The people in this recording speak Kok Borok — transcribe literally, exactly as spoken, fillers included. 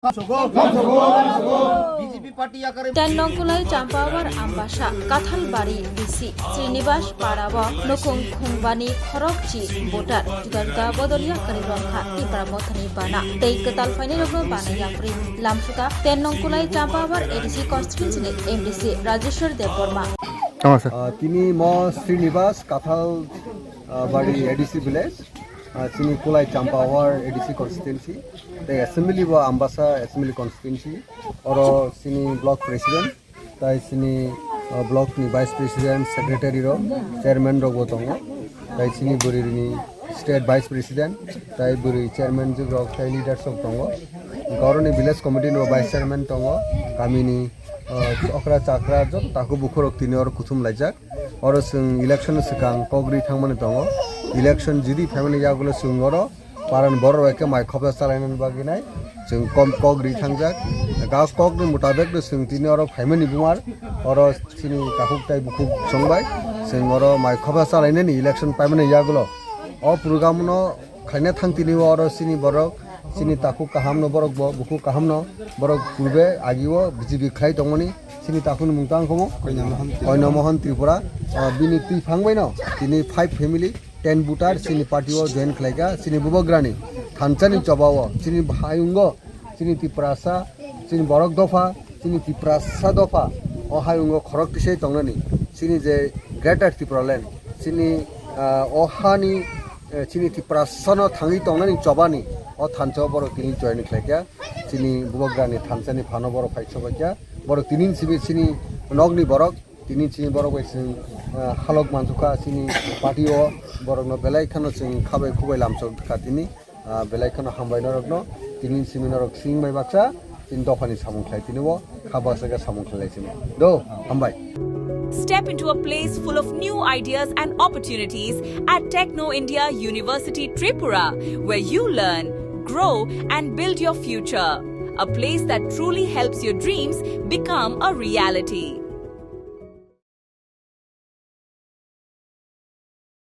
B J P party yakari. Ten Nongkulai Champawar Ambasa, Kathalbari D C, Srinivas Parao, Nukung Khungbani Khorokchi, Voter, Judarga Bodol Yakari Rongkha, Tipra Mothani Bana, Tei Kwtal Phainai Rokno Bana Yapri, Lamsuta, Ten Nongkulai Champawar A D C Constituency ni M D C, Rajeshwar Debbarma. Tama sir. Ah, tini mo Srinivas Kathal, ah, Bari A D C village, ah, chini Kulai Champawar A D C constituency, tei assembly bo Ambasa assembly constituency, oro chini block president, tai chini, ah, block ni vice president, secretary rok, chairman rok bo tongo, tai chini bwrwi ni state vice president, tai bwrwi chairman rok, tai leaders rok tongo, oro ni village committee ni bo vice chairman tongo, kami ni ah, okra chakra joto takhuk bukhurok tini oro kuthum laijak. Oro chwng election swkang kok ri thangmani tongo. Election jodi phaimani yagulo chwng oro paran borok bai khe mai khopsa chalainani bagwi nai. Chwng kom kok ri thangjak. Ga kokni mutabek no chwng tini oro phaimani bumar. Oro chini takhuk tai bukhuk chwng bai. Chwng oro mai khopsa chalainani election paimani yagulo. O program no khaina thang tini oro chini borok, chini takhuk kaham no borok bo, bukhuk kaham no borok purbe agi o B J P khlai tongmani chini takhuk ni mung tang khomo. Koino Mohan Tripura. Koino Mohan Tripura, ah, bini twi phang bai no, tini five family, ten voter, chini party o join khlai kha, chini bubagrani, thansa ni choba o, chini hayung o, chini Tiprasa, chini borok dopha, chini Tiprasa dopha, o hayung o khorok tisai tongnani, chini je Greater Tipraland, chini, ah, o hani, eh, chini Tiprasa no thangwi tongnani chobani, o thansa o borok tini join khlai kha, chini bubagrani thansa ni phano borok phai choba kha, borok tini simi chini nokni borok, tini chini borok bai chwng, ah, halok mansukha chini party o, borok no belai kheno chwng khabai khubai lamsok kha tini. Ah, belai kheno hambai norokno, tini simi norok sing bai baksa, tini dophani samung khlai tini bo, kha baksa khe samung khlai sini. Do, hambai. Step into a place full of new ideas and opportunities at Techno India University Tripura, where you learn, grow, and build your future. A place that truly helps your dreams become a reality.